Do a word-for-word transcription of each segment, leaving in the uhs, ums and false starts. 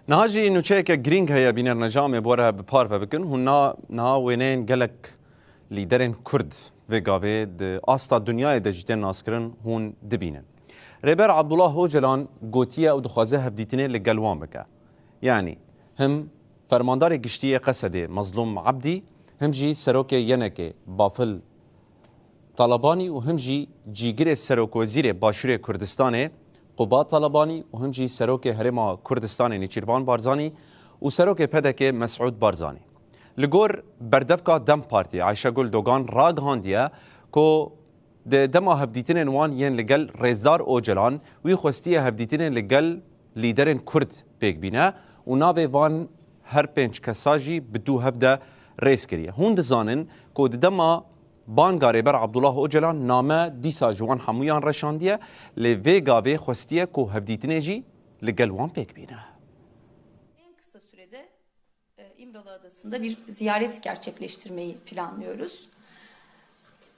Niha jî nûçeyeke girîng heye bînerneja em ê bi we re bi parve bikin. Hûn na, niha wêneyên gelek lîderên Kurd vê gavê di asta dinyayê de jî tên naskirin hûn dibînin. Rêber Abdullah Ocalan gotiye ew dixwaze hevdîtinê li gel wan bike. Yanî him Fermandarê Giştî yê Qesedê Mezlûm Ebdî, him jî Serokê Y N K'ê Bafil Talabanî û him jî cîgirê Serokwezîrê Başûrê Kurdistanê Qubat Talabanî û him jî Serokê Herêma Kurdistanê Nêçîrvan Barzanî û Serokê P D K'ê Mesûd Barzanî. Li gor berdevka DEM Partî Ayşegul Dogan ragihandiye ku di dema hevdîtinên wan yên li gel Rêzdar Ocalan, wî xwestiye hevdîtinên li gel lîderên Kurd pêk bîne û navê van her pênc kesa jî bi dû hev de rêz kiriye. Hûn dizanin ku di dema banga Rêber Abdullah Ocalan name dîsa ji wan hemûyan reşandiye, lê vê gavê xwestiye ku hevdîtinê jî li gel wan pêk bîne. En kısa sürede e, İmralı Adası'nda bir ziyaret gerçekleştirmeyi planlıyoruz.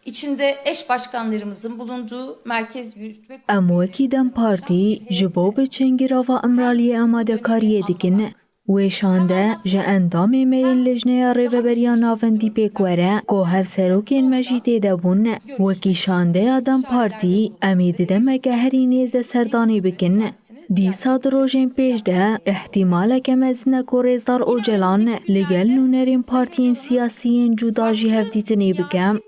İçinde eş başkanlarımızın bulunduğu Merkez Yürütme Kurulu. Em wekî DEM Partî ji bo biçin girava Îmraliyê amadekariyê dikin. Wê şande ji endamê me yên Lijneya Rêveberiya Navendî pêk were ku hevserokên me jî tê de bûn. Wekî şandeya DEM Partî em ê di demeke herî nêz de serdanê bikin. Dîsa di rojên pêş de îhtîmaleke mezin e ku Rêzdar Ocalan li gel nûnerên partiyên siyasî yên cuda jî hevdîtinê bike.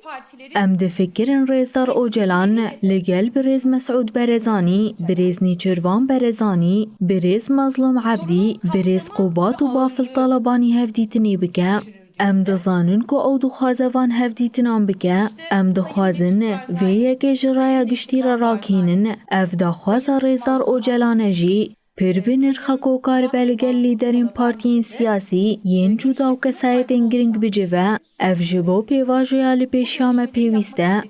Em difikirin Rêzdar Ocalan li gel birêz Mesûd Berezanî, birêz Nêçirvan Berezanî, birêz Mezlûm Ebdî, birêz Qubat û Bafil Talabanî hevdîtinê bike. Em dizanin ku ew dixwaze van hevdîtinan bike. Em dixwazin vê yekê ji raya giştî re rakînin. Ev daxwaza Rêzdar Ocalan e jî pir bi nirx e ku karibe li gel lîderên partiyên siyasî yên cuda û kesayetên girîng bicive. Ev ji bo pêvajoya li pêşiya me pêwîst e.